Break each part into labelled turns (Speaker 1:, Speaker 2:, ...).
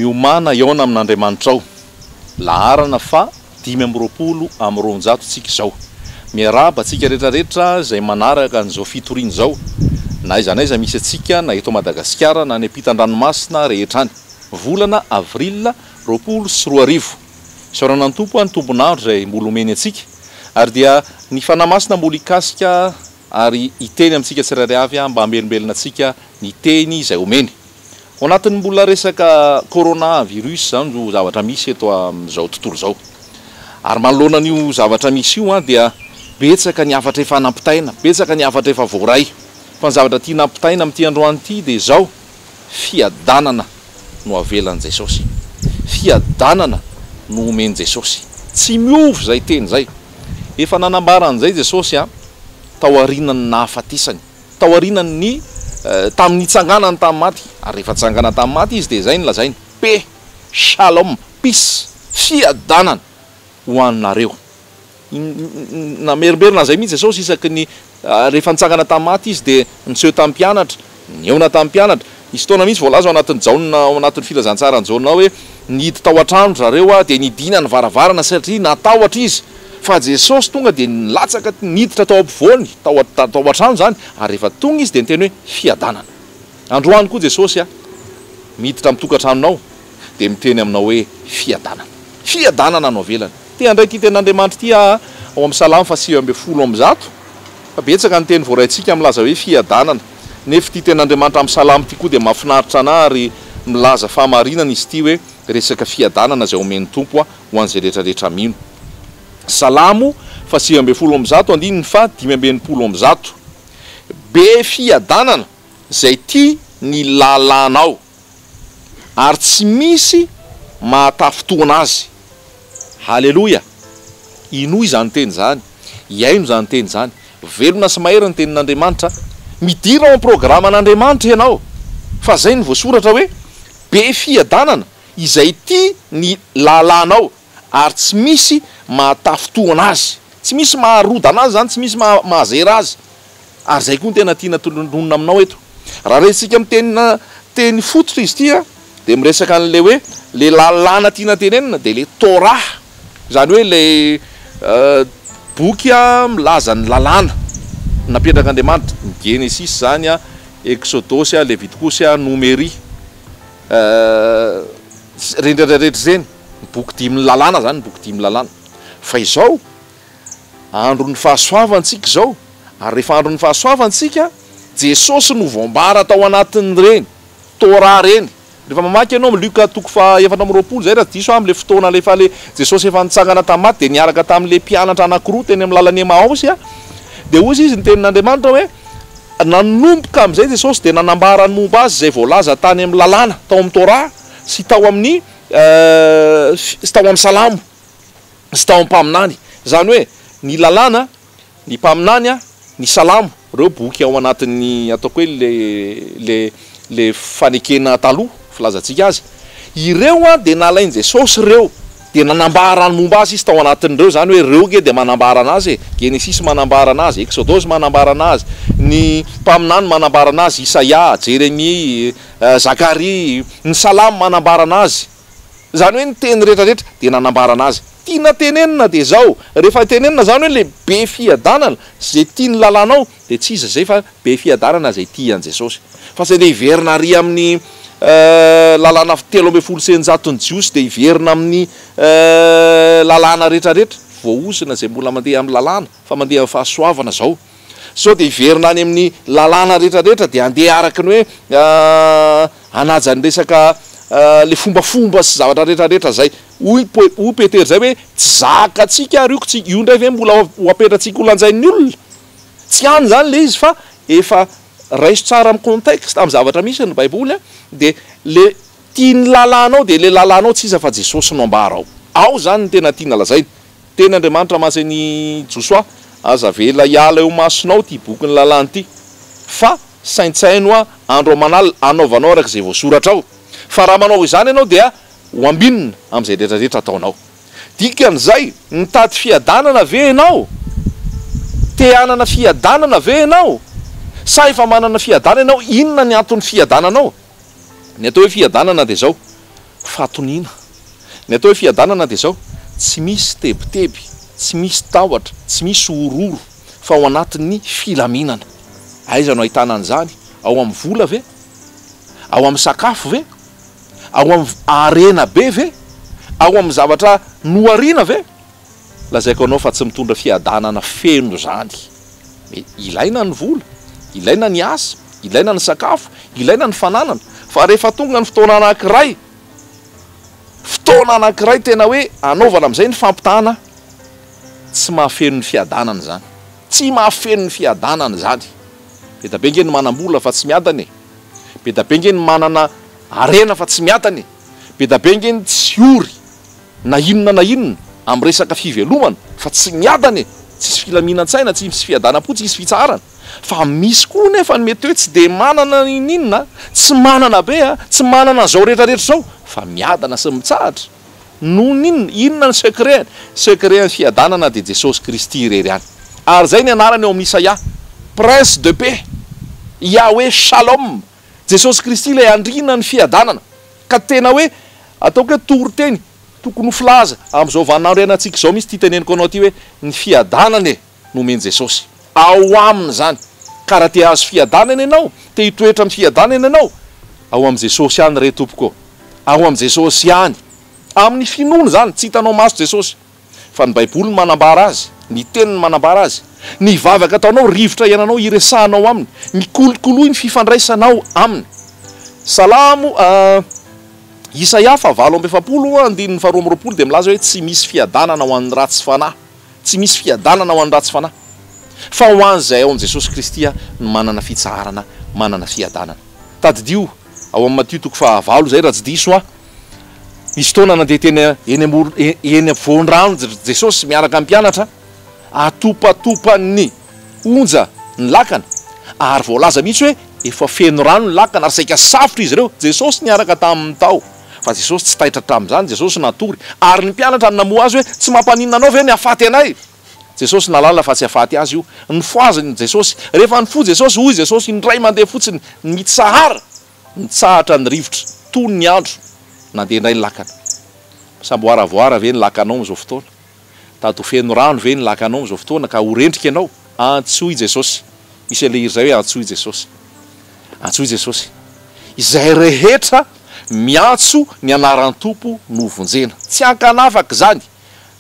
Speaker 1: Miomàna hihaona amin'Andriamanitrao. Laharana faha 225 tsika izao. Miarahaba antsika rehetra rehetra izay manaraka an'izao fitoriana izao, na aiza na aiza misy antsika na eto Madagasikara na any ampitan-dranomasina rehetra any. Volana Avril 2020. Isaorana ny Tompo ny tombon'andro izay mbola omeny antsika ary dia ny Fanahy Masina mbola hikasika ary hiteny amintsika tsirairay avy mba hamelombelona antsika ny teny izay omeny. Ao anatin'ny mbola resaka corona virus izany no zavatra misy eto amin'izao tontolo izao. Ary manoloana an'io zavatra misy io dia betsaka ny hafatra efa nampitaina, betsaka ny hafatra efa voaray. Fa ny zavatra tiana ampitaina amin'ity androany ity dia izao, fiadanana no avelan'i Jesosy. Fiadanana no omen'i Jesosy. Tsy miova izay teny izay. Efa nanambara an'izay Jesosy tao aorianan'ny nahafatesany. Taorianan'ny tamin'ny nitsanganany tamin'ny maty, ary rehefa nitsangana tamin'ny maty Izy dia izay no lazainy, Paix, Shalom, peace, fiadanana ho anareo. Namerimberina an'izay mihitsy Jesosy isaky ny rehefa nitsangana tamin'ny maty Izy dia niseho tamin'ny mpianatra, nihaona tamin'ny mpianatra. Nisy fotoana mihitsy voalaza ao anatin'ny Jaona, ao anatin'ny filazantsaran'i Jaona ao hoe nihidy tao an-trano ry zareo dia nidina ny varavarana satria natahotra izy. Fa Jesosy tonga dia nilatsaka niditra tao ampovoany, tao tao an-trano izany, ary rehefa tonga Izy dia niteny hoe, Fiadanana. Androany koa Jesosy a, miditra amin'ny tokantranonao dia miteny aminao hoe, Fiadanana. Fiadanana no avelany. Te handray ity tenin'Andriamanitra ity aho ao amin'ny Salamo faha 119, fa betsaka ny teny voaraintsika milaza hoe fiadanana. Nefa ity tenin'Andriamanitra amin'ny Salamo ity koa dia mahafinaritra anah ary milaza fahamarinana izy ity hoe resaka fiadanana izay omen'ny Tompo ho an'izay rehetra rehetra mino. Salamo faha 119 andininy faha 165. Be fiadanana izay tia ny lalànao, ary tsy misy mahatafintohina azy. Haleloia! Inoy izany teny izany, iaino izany teny izany. Velona sy mahery ny tenin'Andriamanitra. Midira ao amin'ny programan'Andriamanitra ianao, fa izay no voasoratra hoe, Be fiadanana izay tia ny lalànao ary tsy misy mahatafintohina azy. Tsy misy maharodana azy izany, tsy misy mahazera azy. Ary izay koa no tena tiana tononina aminao eto. Raha resintsika amin'ny teny teny fototra izy ity dia miresaka an'ilay hoe ilay lalàna tiana tenenina dia ilay Torah. Izany hoe ilay boky milaza ny lalàna napetrak'Andriamanitra. Ny Genesisy izany, Eksodosy, Levitikosy, Nomery. Ireny rehetra rehetra ireny, ny boky dimin'ny lalàna izany, ny boky dimin'ny lalàna. Fa izao, andron'ny fahasoavantsika izao, ary rehefa andron'ny fahasoavantsika, Jesosy no voambara tao anatin'ireny Torah ireny. Rehefa mamaky ianao amin'ny Lioka toko faha 24 izay raha tsy diso aho, amin'ilay fotoana ilay efa ilay Jesosy efa nitsangana tamin'ny maty dia niaraka tamin'ilay mpianatra anankiroa teny amin'ny lalan'i Emaosy, dia hoy izy ny tenin'Andriamanitra hoe, Nanomboka amin'izay Jesosy dia nanambara ny momba Azy izay voalaza tany amin'ny Lalàna, tao amin'ny Torah, sy tao amin'ny sy tao amin'ny Salamo, sy tao amin'ny Mpaminany. Izany hoe, ny Lalàna, ny Mpaminany, ny Salamo, ireo boky ao anatin'ny ataoko hoe le le le fanekena taloha, filazantsika azy. Ireo dia nalain'i Jesosy ireo dia nanambara ny momba azy izy tao anatin'ireo, izany hoe ireo ange dia manambara an'azy e, Genesisy manambara an'azy, Eksodosy manambara an'azy, ny mpaminany manambara an'azy, Isaia, Jeremia, Zakaria, ny Salamo manambara an'azy. Izany hoe ny teny rehetra rehetra dia nanambara an'azy. Tiana tenenina dia izao, rehefa tenenina izany hoe le be fiadanana, izay tia ny lalànao dia tsy iza izay fa Be fiadanana izay tia an'i Jesosy. Fa tsy andeha hiverina ary amin'ny lalàna 613 ny Jiosy dia hiverina amin'ny lalàna rehetrarehetra. Voaozona izay mbola mandeha amin'ny lalàna fa mandeha amin'ny fahasoavana izao. Sao dia hiverina any amin'ny lalàna rehetrarehetra dia handeha araka ny hoe hanaja ny resaka ilay fombafomba sy zavatra rehetrarehetra izay. Hoy hoy Petera izay hoe tsy zakantsika ary io, io indray ve mbola ho apetratsika ho lanjain'ny olona? Tsy any izany ilay izy fa efa raiso tsara amin'ny contexte, amin'ny zavatra misy ny baiboly an, dia le tian'ny lalànao dia le lalànao tsy iza fa Jesosy no ambara ao. Ao izany no tena tiana lazaina. Teny Andriamanitra mantsy an'i Josoa, aza avela hiala eo imasonao ity bokin'ny lalàna ity, fa saintsaino andro aman'alina hanaovanao araka izay voasoratra ao. Fa raha manao izany ianao dia ho ambinina amin'izay rehetra rehetra ataonao. Dikan'izay, mitady fiadanana ve ianao? Te hanana fiadanana ve ianao? Sa efa manana fiadanana ianao? Inona ny anton'ny fiadananao? Ny atao hoe fiadanana dia izao. Fahatoniana. Ny atao hoe fiadanana dia izao, tsy misy tebiteby, tsy misy tahotra, tsy misy horohoro, fa ao anatin'ny filaminana. Aiza no ahitana an'izany? Ao amin'ny vola ve? Ao amin'ny sakafo ve? Ao amin'ny harena be ve? Ao amin'ny zavatra nohariana ve? Lazaiko anao fa tsy mitondra fiadanana feno izany. Ilaina ny vola, ilaina ny asa, ilaina ny sakafo, ilaina ny fananana, fa rehefa tonga ny fotoana anankiray, fotoana anankiray tena hoe anaovana amin'izay ny fampitahana, tsy mahafeno ny fiadanana izany. Tsy mahafeno ny fiadanana izany. Be da be nge ny manam-bola fa tsy miadana e. Be da be nge ny manana harena fa tsy miadana e. Be da be nge ny tsy ory na inona na inona amin'ny resaka fivelomana fa tsy miadana e. Tsisy filaminan-tsaina, tsy misy fiadanam-po, tsisy fitsaharana. Fa misy koa nefa ny mety hoe tsy dia manana n'inon'inona, tsy manana be, tsy manana an'izao rehetra rehetra izao fa miadana sy mitsahatra. Noho ny inona? Inona ny secret-ny? Secret-n'ny fiadanana dia Jesosy Kristy irery ihany. Ary izay ny anarany ao amin'ny Isaia, Prince de paix, Yahweh Shalom, Jesosy Kristy ilay andrianan'ny fiadanana. Ka tena hoe ataoko hoe toriteny tokony ho filaza amin'izao vaninandro iainantsika izao mihitsy ity teneniko anao ity hoe ny fiadanana e! nomen'i Jesosy. Ao aminy izany. Ka raha te hahazo fiadanana ianao, te hitoetra amin'ny fiadanana ianao, ao amin'i Jesosy ihany re tompoko ô. Ao amin'i Jesosy ihany. Amin'ny finoana izany, tsy hitanao maso Jesosy. Fa ny Baiboly no manambara Azy, ny Teniny no manambara Azy. Ny vavaka ataonao, rivotra iainanao hiresahanao Aminy. Mikolokoloy ny fifandraisanao Aminy. Salamo Isaia faha 48 andininy faha 22 dia milaza hoe tsy misy fiadanana ho an'ny ratsy fanahy. Tsy misy fiadanana ho an'ny ratsy fanahy, fa ho an'izay ao amin'i Jesosy Kristy no manana fitsaharana, manana fiadanana. Tadidio, ao amin'ny Matio toko fahavalo izay raha tsy diso aho, nisy fotoana nandeha teny eny amoro, eny afovoan-drano Jesosy miaraka amin'ny mpianatra, atopatopan'ny onja ny lakana, ary voalaza mihitsy hoe efa feno rano ny lakana ary saika safotra izy ireo, Jesosy niaraka taminy tao. Fa Jesosy tsy taitra tamin'izany, Jesosy natory. Ary ny mpianatra no namoha Azy hoe, Tsy mampaninona anao ve ny hahafaty anay? Jesosy nahalala fa tsy hahafaty Azy io. Nifohaziny Jesosy. Rehefa nifoha Jesosy, hoy Jesosy indray mandeha fotsiny, Mitsahara! Nitsahatra ny rivotra. Tony ny andro. Nandeha indray ny lakana. Misamboaravoara ve ny lakanao amin'izao fotoana? Tady ho feno rano ve ny lakanao amin'izao fotoana ka ho rendrika ianao? Antsoy Jesosy. Misy an'ilay hira izay hoe Antsoy Jesosy. Antsoy Jesosy. Izay rehetra miantso ny anaran'ny Tompo no vonjena. Tsy ankanavaka izany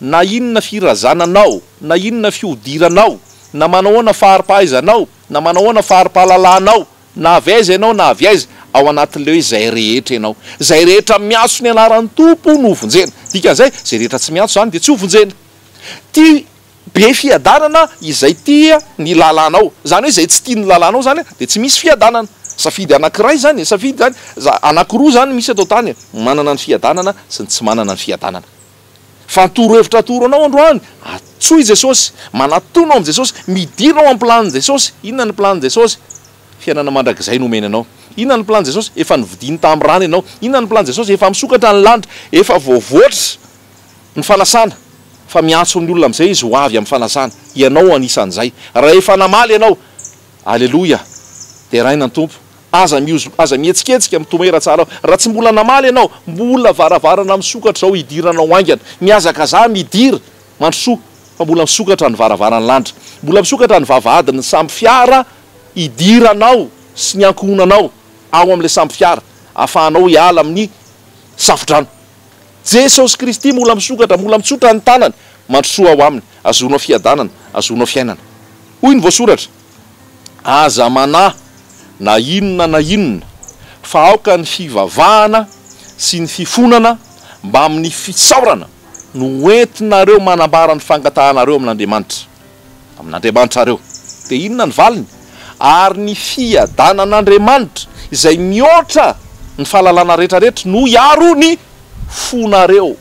Speaker 1: na inona firazananao, na inona fihodiranao, na manao ahoana fari-pahaizanao, na manao ahoana fari-pahalalanao, na avy aiza ianao na avy aiza, ao anatin'ilay hoe izay rehetra ianao. Izay rehetra miantso ny anaran'ny Tompo no vonjena. Dikan'izay, izay rehetra tsy miantso izany dia tsy ho vonjena. Tia Be fiadanana izay tia ny lalànao. Izany hoe izay tsy tia ny lalànao izany dia tsy misy fiadanana. Safidy anankiray izany e, safidy izany, anankiroa izany misy eto an-tany e, ny manana ny fiadanana sy ny tsy manana ny fiadanana. Fa ny torohevitra atoro anao androany, antsoy Jesosy, manatona ao amin'i Jesosy, midira ao amin'ny planin'i Jesosy. Inona ny planin'i Jesosy? Fiainana mandrakizay no omeny anao. Inona ny planin'i Jesosy? Efa novidiany tamin'ny rany ianao. Inona ny planin'i Jesosy? Efa misokatra ny lanitra, efa voavoatra. Ny fanasana, fa miantso ny olona amin'izay Izy ho avy amin'ny fanasana. Ianao anisan'izay. Raha efa namaly ianao, Aleloia! Deraina ny Tompo. Aza miozo, aza mihetsiketsika, mitomera tsara ao. Raha tsy mbola namaly ianao, mbola varavarana misokatra izao hidiranao haingana. Mihazakazaha, midira, mandrosoa, fa mbola misokatra ny varavaran'ny lanitra. Mbola misokatra ny vavahadin'ny sambo fiara hidiranao sy ny ankohonanao ao amin'ilay sambo fiara, ahafahanao hiala amin'ny safodrano. Jesosy Kristy mbola misokatra, mbola mitsotra ny tanany, mandrosoa ao aminy, azonao fiadanana, azonao fiainana. Hoy ny voasoratra, Aza manahy na inona na inona, fa aoka ny fivavahana sy ny fifonana mbamin'ny fisaorana no hoentinareo manambara ny fangatahanareo amin'Andriamanitra. Amin'Andriamanitrareo. Dia inona ny valiny? Ary ny fiadanan'Andriamanitra, izay mihoatra ny fahalalana rehetrarehetra, no hiaro ny fonareo.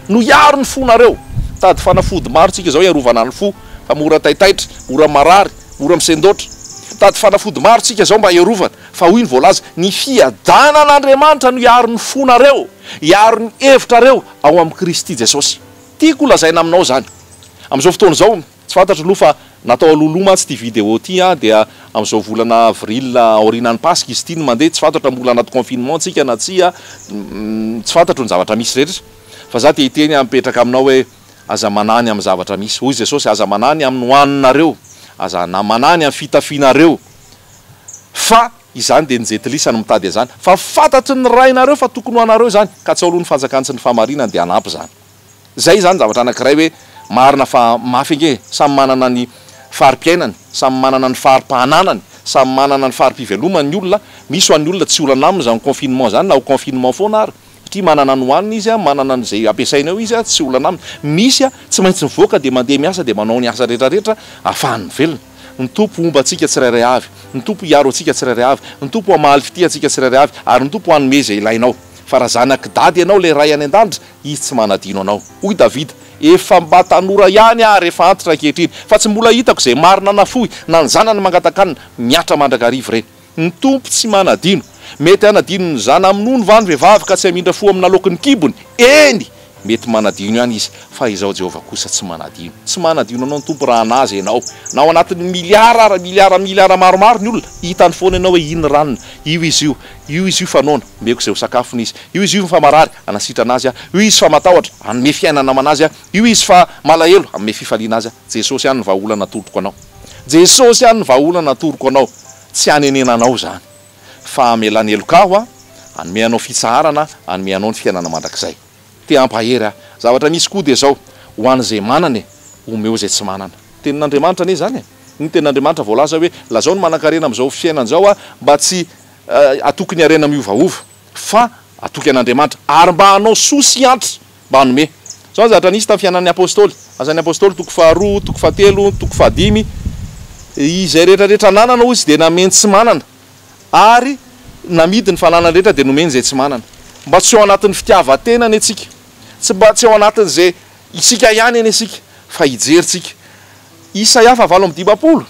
Speaker 1: No hiaro ny fonareo. Mitady fanafody maro tsika izao hiarovana ny fo, fa mora taitaitra, mora marary, mora misendoatra. Mitady fanafody maro tsika izao mba hiarovana, fa hoy ny voalaza, ny fiadanan'Andriamanitra no hiaro ny fonareo, hiaro ny hevitrareo ao amin'i Kristy Jesosy. Tiako holazaina aminao izany. Amin'izao fotoana izao. Tsy fantatro aloha fa natao alohaloha mantsy ity vidéo ity an, dia amin'izao volana avril aorianan'ny Paska izy ity no mandeha, tsy fantatro raha mbola anaty confinement tsika na tsia, tsy fantatro ny zavatra misy rehetra. Fa za te hiteny aho mipetraka aminao hoe aza manahy ny amin'ny zavatra misy. Hoy Jesosy, aza manahy ny amin'ny hohaninareo, aza manahy ny amin'ny fitafianareo, fa izany dia ny jentilisa no mitady an'izany, fa fantatry ny Rainareo fa tokony ho anareo izany, ka tsy ao aloha ny fanjakany sy ny fahamarinany dia hanampy izany. Zay izany zavatra anankiray hoe marina fa mafy ange e! Samy manana ny fari-piainany, samy manana ny fari-pahananany, samy manana ny fari-pivelomany ny olona, misy ho an'ny olona tsy olana aminy izany confinement izany na ho confinement foana ary satria manana ny hohaniny izy, manana an'izay ampiasainy ao izy, tsy olana aminy. Misy tsy maintsy mivoaka dia mandeha miasa dia manao ny asa rehetra rehetra ahafahany mivelona. Ny Tompo homba antsika tsirairay avy, ny Tompo hiaro antsika tsirairay avy, ny Tompo hamaly fitia antsika tsirairay avy ary ny Tompo hanome izay ilainao. Fa raha zanak'i Dada ianao ilay Ray any an-danitra, Izy tsy manadino anao. Hoy Davida, Efa mba tanora ihany aho ary efa antitra ankehitriny, fa tsy mbola hitako izay marina nafoy, na ny zanany mangata-kanina, mihatra mandrakariva ireny. Ny Tompo tsy manadino. Mety hanadino ny zana-minono va ny vehivavy ka tsy hamindra fo amin'ny naloaky ny kibony? Eny! Mety manadino ihany Izy, fa Izaho Jehovah kosa tsy manadino. Tsy manadino anao ny Tompo raha hanaza ianao. Na ao anatin'ny miliara ara, miliara, miliara maromaro ny olona, hitany foana ianao hoe iny ranona, io izy io, io izy io fa noana, omeko izay ho sakafony izy, io izy io fa marary, hanasitrana azy aho, io izy fa matahotra, hanome fiainana aman'azy aho, io izy fa malahelo, hanome fifaliana azy aho. Jesosy ihany ny vahaolana atolotro anao. Jesosy ihany ny vahaolana atoroko anao. Tsy hanenenanao izany. Fa hamelany heloka aho, hanome anao fitsaharana, hanome anao ny fiainana mandrakizay. Te hampahery aho. Zavatra misy koa dia izao, ho an'izay manana e, omeo izay tsy manana. Tenin'Andriamanitra anie izany e. Ny tenin'Andriamanitra voalaza hoe, lazao ny manankarena amin'izao fiainana izao mba tsy hatoky ny harena miovaova. Fa hatoky an'Andriamanitra, ary mba hanao soa sy hiantra, mba hanome. Izao ny zavatra nisy tamin'ny fiainan'ny Apostoly, Asan'ny Apostoly toko faharoa, toko fahatelo, toko fahadimy, Izay rehetra rehetra nanana, hoy izy, dia nameny tsy manana, ary namidy ny fananany rehetra dia nomeny izay tsy manana. Mba tsy ao anatin'ny fitiavan-tena anie tsika, tsy mba tsy ao anatin'izay isika ihany anie isika, fa hijery tsika. Isaia fahavalo 58.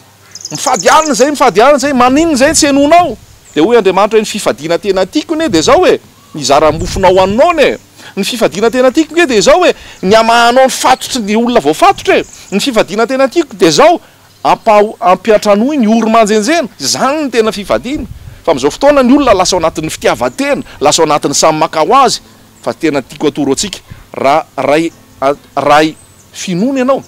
Speaker 1: Mifady alina izay, mifady alina izay, maninona izay tsy henoinao? Dia hoy Andriamanitra hoe, ny fifadiana tena tiako anie dia izao e, ny hizara mofonao ho an'ny e! Ny fifadiana tena tiako nge dia izao e, ny hamahanao ny fatotry ny olona voafatotra e! Ny fifadiana tena tiako dia izao, ampa- ampiantranoy ny ory manjenjena. Izany no tena fifadiana. Fa amin'izao fotoana ny olona lasa ao anatin'ny fitiavan-tena, lasa ao anatin'ny samy maka ho azy. Fa tena tiako atoro antsika, raha ray, ray finoana ianao,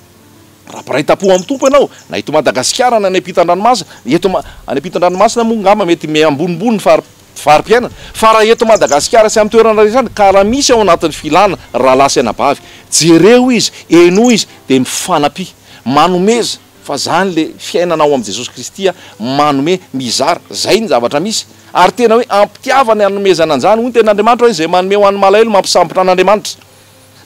Speaker 1: Raha mpiray tampo amin'ny Tompo ianao, na eto Madagasikara na any ampitan-dranomasina, eto any ampitan-dranomasina moa angamba mety miha ambonimbony ny fari fari-piainana, fa raha eto Madagasikara sy amin'ny toerana rehetra any, ka raha misy ao anatin'ny filana rahalahy sy anabavy, jereo izy, henoy izy, dia mifanampia, manomeza, fa zany le fiainana ao amin'i Jesosy Kristy a, manome, mizara, zay ny zavatra misy, ary tena hoe am-pitiavana anomezana an'izany, hoy ny tenin'Andriamanitra hoe izay manome ho an'ny malahelo mampisambotra an'Andriamanitra.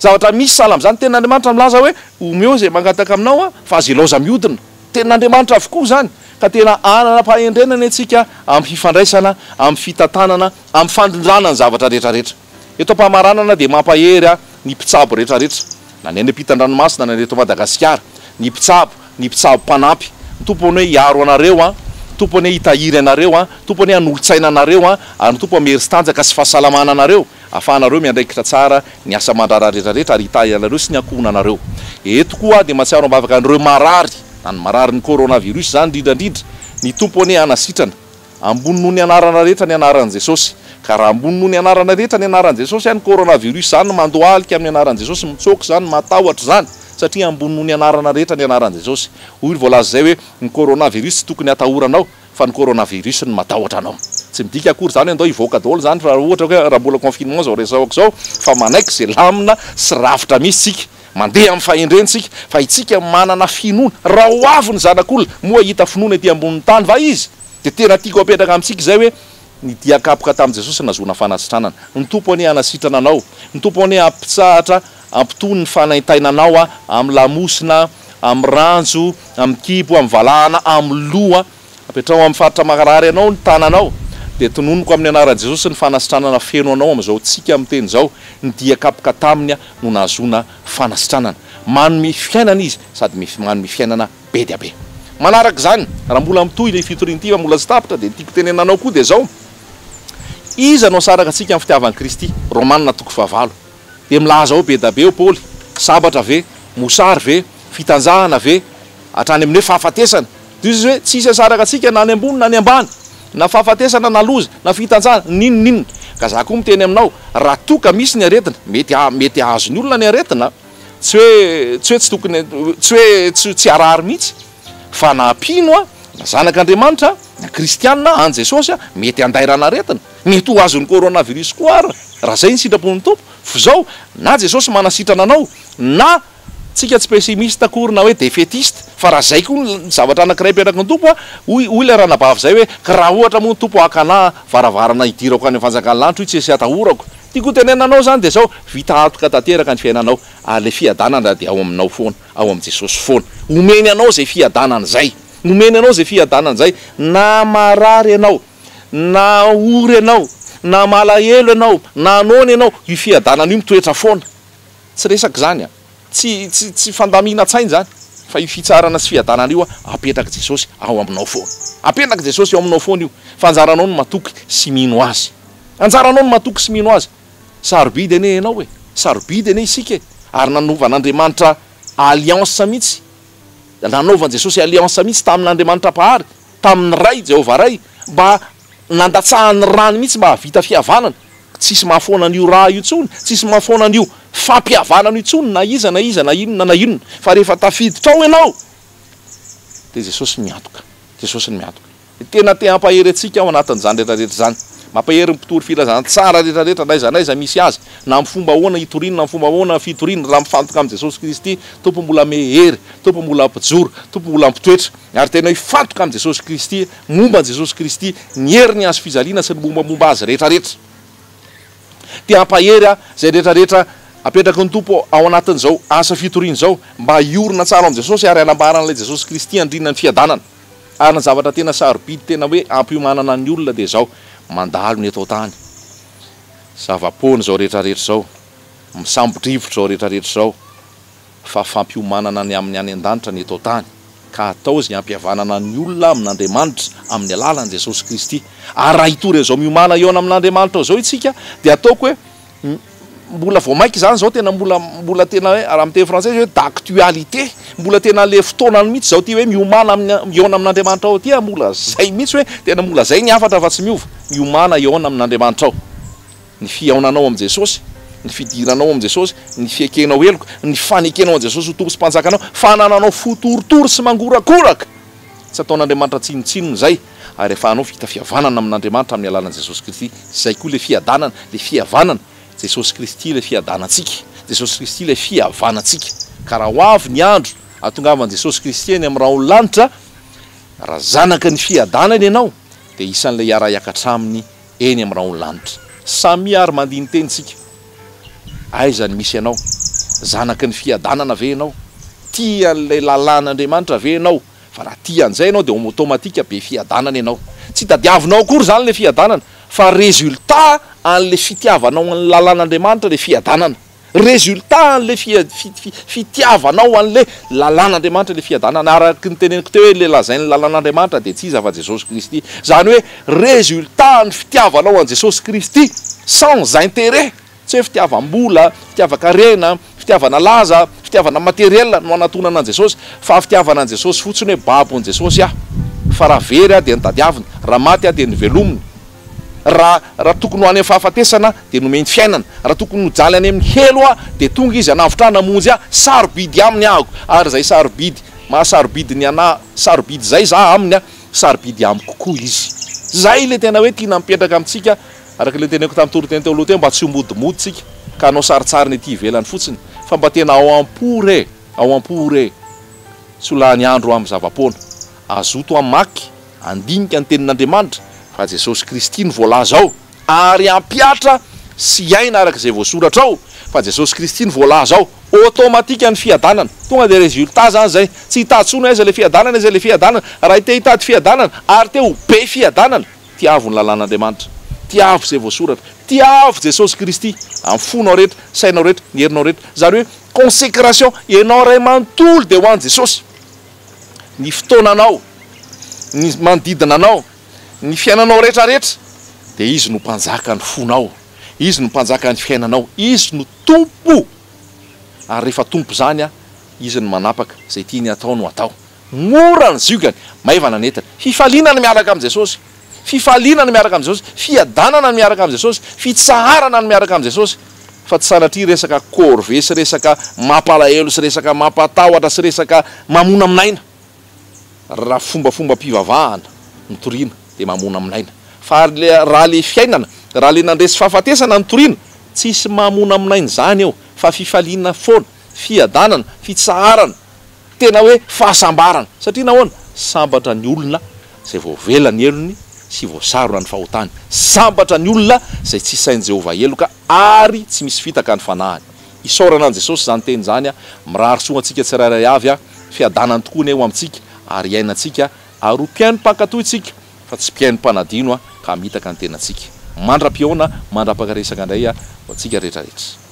Speaker 1: Zavatra misy sahala amin'izany, Tenin'Andriamanitra milaza hoe, Omeo izay mangataka aminao, fa aza ilaoza mihodina. Tenin'Andriamanitra avokoa izany, ka tena hanana-pahendrena anie tsika amin'ny fifandraisana, amin'ny fitantanana, amin'ny fandrindrana ny zavatra rehetra rehetra. Eto am-pamaranana dia mampahery aho ny mpitsabo rehetra rehetra, na ny any ampitan-dranomasina na ny eto Madagasikara, ny mpitsabo, ny mpitsabo mpanampy. Ny Tompo anie hiaro anareo an, ny Tompo anie hitahiry anareo an, ny Tompo anie hanolo-tsaina anareo an, ary ny Tompo hamery sy tanjaka sy fahasalamana anareo. Ahafahanareo miandraikitra tsara ny asa aman-draharaha rehetra rehetra ary hitahy anareo sy ny ankohonanareo. Eto koa aho dia mahatsiaro am-bavaka an'ireo marary, na ny mararin'ny coronavirus izany indrindra indrindra. Ny Tompo anie hanasitrana. Ambony noho ny anarana rehetra ny anaran'i Jesosy. Ka raha ambony noho ny anarana rehetra ny anaran'i Jesosy, ny coronavirus izany mandohalika amin'ny anaran'i Jesosy, mitsoaka izany, matahotra izany, satria ambony noho ny anarana rehetra ny anaran'i Jesosy. Hoy ny voalaza izay hoe, ny coronavirus tsy tokony hatahoranao, fa ny coronavirus no matahotra anao. Tsy midika akory izany hoe andao hivoaka daholo izany raha ohatra hoe raha mbola confinement izao resahako izao fa manaiky izay lamina sy rafitra misy tsika, mandeha amin'ny fahendrena tsika fa itsika manana finoana, raha ho avy ny zanak'olona moa hahita finoana ety ambonin'ny tany va izy? Dia tena tiako apetraka amintsika izay hoe ny dia kapoka tamin'i Jesosy nahazoana fanasitranana. Ny Tompo anie hanasitrana anao, ny Tompo anie hampitsahatra hampitony ny fanaintainanao amin'ny lamosina, amin'ny ranjo, amin'ny kibo, amin'ny valahana, amin'ny loha. Apetraho amin'ny faritra maharary anao ny tananao, dia tononiko amin'ny anaran'i Jesosy ny fanasitranana feno anao amin'izao tsika miteny izao, ny dia kapoka taminy no nahazoana fanasitranana. Manome fiainana Izy sady manome fiainana be dia be. Manaraka izany, raha mbola mitohy ilay fitoriana ity fa mbola tsy tapitra dia ny tiako tenenina anao koa dia izao, Iza no hasaraka antsika amin'ny fitiavan'i Kristy? Romana toko fahavalo. Dia milaza ao be da be eo Paoly, sabatra ve? Mosary ve? Fitanjahana ve? Hatrany amin'ny hoe fahafatesana. Dia hoy Jesosy hoe, Tsy hisy hahasaraka antsika na any ambony na any ambany, na fahafatesana na loza, na fitanjahana, n'inon'inona. Ka za koa miteny aminao, raha toa ka misy ny aretina, mety mety hahazo ny olona ny aretina, tsy hoe tsy hoe tsy tokony tsy hoe tsy tsy harary mihitsy, fa na mpino a, na zanak'Andriamanitra, na kristiana an'i Jesosy a, mety handairana aretina, mety ho azon'ny coronavirus koa ara, raha zay ny sitrapon'ny Tompo, f'izao, na Jesosy manasitrana anao, na. Tsika tsy pessimiste akory na hoe défaitiste fa raha zay koa ny zavatra anakiray apetraky ny Tompo a, hoy hoy ilay ranabavy zay hoe ka raha ohatra moa ny Tompo haka anah varavarana hidirako any amin'ny fanjakan'ny lanitra hoy tsisy atahorako. Tiako ho tenenina anao zany dia zao, vita antoka tanteraka ny fiainanao ary ilay fiadanana dia ao aminao foana, ao amin'i Jesosy foana. Omeny anao zay fiadanana zay, omeny anao zay fiadanana zay na marary ianao, na ory ianao, na malahelo ianao, na noana ianao, io fiadanana io mitoetra foana. Tsy resaka izany an! Tsy tsy tsy fandaminan-tsaina izany fa io fitsarana sy fiadanana io an, apetrak'i Jesosy ao aminao foana. Apetrak'i Jesosy ao aminao foana io, fa anjaranao ny matoky sy mino Azy. Anjaranao ny matoky sy mino Azy. Sarobidy anie ianao e! Sarobidy anie isika e! Ary nanovan'Andriamanitra alliance mihitsy, nanaovan'i Jesosy alliance mihitsy tamin'Andriamanitra Mpahary, tamin'ny Ray, Jehovah Ray, mba nandatsahany rany mihitsy mba hahavita fihavanana. Tsisy mahafoana an'io ra io intsony, tsisy mahafoana an'io fampihavanana io intsony na iza na iza na inona na inona. Fa rehefa tafiditra ao ianao dia Jesosy miantoka, Jesosy no miantoka. Tena te hampahery antsika ao anatin'izany rehetra rehetra izany. Mampahery ny mpitory filazantsara rehetra rehetra na aiza na aiza misy azy, na amin'ny fomba ahoana hitoriany na amin'ny fomba ahoana fitoriany, raha mifantoka amin'i Jesosy Kristy, Tompo mbola ame hery, Tompo mbola hampijoro, Tompo mbola hampitoetra. Ary tena hifantoka amin'i Jesosy Kristy, momba an'i Jesosy Kristy, ny herin'ny hazo fijaliana sy ny mombamomba Azy rehetrarehetra. Te hampahery aho izay rehetrarehetra apetraky ny Tompo ao anatin'izao asa fitoriana izao, mba hiorina tsara ao amin'i Jesosy ary hanambara an'ilay Jesosy Kristy handrinana ny fiadanana. Ary ny zavatra tena sarobidy tena hoe ampiomanana ny olona dia izao, mandalo ny eto an-tany. Zava-poana izao rehetrarehetra izao, misambo-drivotra izao rehetrarehetra izao. fa fampiomanana ny amin'ny any an-danitra ny eto an-tany, ka atao izay hampihavanana ny olona amin'Andriamanitra amin'ny alalan'i Jesosy Kristy. Ary raha hitory an'izao miomàna hihaona amin'Andriamanitra izao isika, dia ataoko hoe mbola vao mainka izany izao tena mbola mbola tena hoe raha amin'ny teny frantsay izy hoe d'actualité, mbola tena ilay fotoanany mihitsy izao ity hoe miomàna amin'ny hihaona amin'Andriamanitra ao ity, mbola izay mihitsy hoe tena mbola izay ny hafatra fa tsy miova, miomàna hihaona amin'Andriamanitra ao. Ny fihaonanao amin'i Jesosy, ny fidiranao amin'i Jesosy, ny fiekenao heloka, ny fanekenao an'i Jesosy ho Tompo sy Mpanjakanao, fanananao fo torotoro sy mangorakoraka. Tsy ataon'Andriamanitra tsinontsinona izay, ary ahafahanao vita fihavanana amin'Andriamanitra amin'ny alalan'i Jesosy Kristy. Izay koa ilay fiadanana, ilay fihavanana. Jesosy Kristy ilay fiadanantsika. Jesosy Kristy ilay fihavanantsika. Ka raha ho avy ny andro hahatongavan'i Jesosy Kristy eny amin'ny rahon'ny lanitra, raha zanaky ny fiadanana ianao, dia isan'ilay hiara-hiakatra Aminy eny amin'ny rahon'ny lanitra. Samia ary mandini-teny isika. Aiza ny misy anao? Zanaky ny fiadanana ve ianao? Tia an'ilay lalàn'Andriamanitra ve ianao? Fa raha tia an'izay ianao dia automatique be fiadanana ianao. Tsy tadiavinao akory izany ilay fiadanana fa résultat an'ilay fitiavanao an'ny lalàn'Andriamanitra ilay fiadanana. Résultat an'ilay fitiavanao an'ilay lalàn'Andriamanitra, ilay fiadanana. Araka ny teneniko teo hoe ilay lazain'ny lalàn'Andriamanitra dia tsy iza fa Jesosy Kristy. Izany hoe résultat ny fitiavanao an'i Jesosy Kristy sans intérêt, tsy hoe fitiavam-bola, fitiavan-karena, fitiavana laza, fitiavana matériel no anatonana an'i Jesosy, fa fitiavana an'i Jesosy fotsiny hoe babon'i Jesosy aho, fa raha very aho dia notadiaviny, raha maty aho dia novelominy. Raha raha tokony ho any amin'ny fahafatesana dia nomeny fiainana, raha tokony hojaly any amin'ny helo aho dia tonga Izy hanavotra ahy namonjy ahy, sarobidy aminy ahako, ary izay sarobidy maha sarobidy ny anah sarobidy izay za aminy aho, sarobidy amiko koa Izy. Izay ilay tena hoe tiana mipetraka amintsika, araka ilay noteneniko tamin'ny toriteny teo aloha teo, mba tsy ho modimody tsika ka hanao sarintsariny ety ivelany fotsiny, fa mba tena ao am-po re, ao am-po re, tsy ho lany andro amin'ny zava-poana. Azoto hamaky Handinika ny Tenin'Andriamanitra fa Jesosy Kristy no voalaza ao, ary hampihatra sy hiaina araka izay voasoratra ao fa Jesosy Kristy no voalaza ao. Automatique ny fiadanana. Tonga dia résultat zany zay. Tsy hitady intsony hoe aiza ilay fiadanana, aiza ilay fiadanana. Raha te hitady fiadanana ary te ho be fiadanana, tiavo ny lalàn'Andriamanitra. Tiavo izay voasoratra. Tiavo Jesosy Kristy amin'ny fonao rehetra, sainao rehetra, ny herinao rehetra. Izany hoe consécration, ianao iray manontolo dia ho an'i Jesosy. ny fotoananao, ny manodidina anao, ny fiainanao rehetra rehetra dia Izy no mpanjaka ny fonao, Izy no mpanjaka ny fiainanao, Izy no Tompo, ary rehefa Tompo izany Izy no manapaka, izay tiany hatao no atao. Mora ny ziogany, maivana ny entany. Fifaliana ny miaraka amin'i Jesosy. Fifaliana ny miaraka amin'i Jesosy. Fiadanana ny miaraka amin'i Jesosy. Fitsaharana ny miaraka amin'i Jesosy. Fa tsy sanatria resaka corvée sy resaka mampalahelo sy resaka mampatahotra sy resaka mamonamonaina. Raha fombafombam-pivavahana no toriana dia mamonamonaina. Fa raha le fiainana, raha le nandresy fahafatesana no toriana, tsisy mamonamonaina izany eo fa fifaliana foana, fiadanana, fitsaharana, tena hoe fahasambarana. Satria nahoana? Sambatra ny olona izay voavela ny helony sy voasarona ny fahotany. Sambatra ny olona izay tsy isain'i Jehovah heloka ary tsy misy fitaka ny fanahiny. Isaorana an'i Jesosy izany teny izany. Mirary soa antsika tsirairay avy. Fiadanany tokoa anie ho amintsika ary hiainantsika ary ho mpihaino mpankatò isika fa tsy mpihaino mpanadino ka hamitaka ny tenantsika. Mandra-pihaona, mandra-pakaresaka indray ho antsika rehetra rehetra.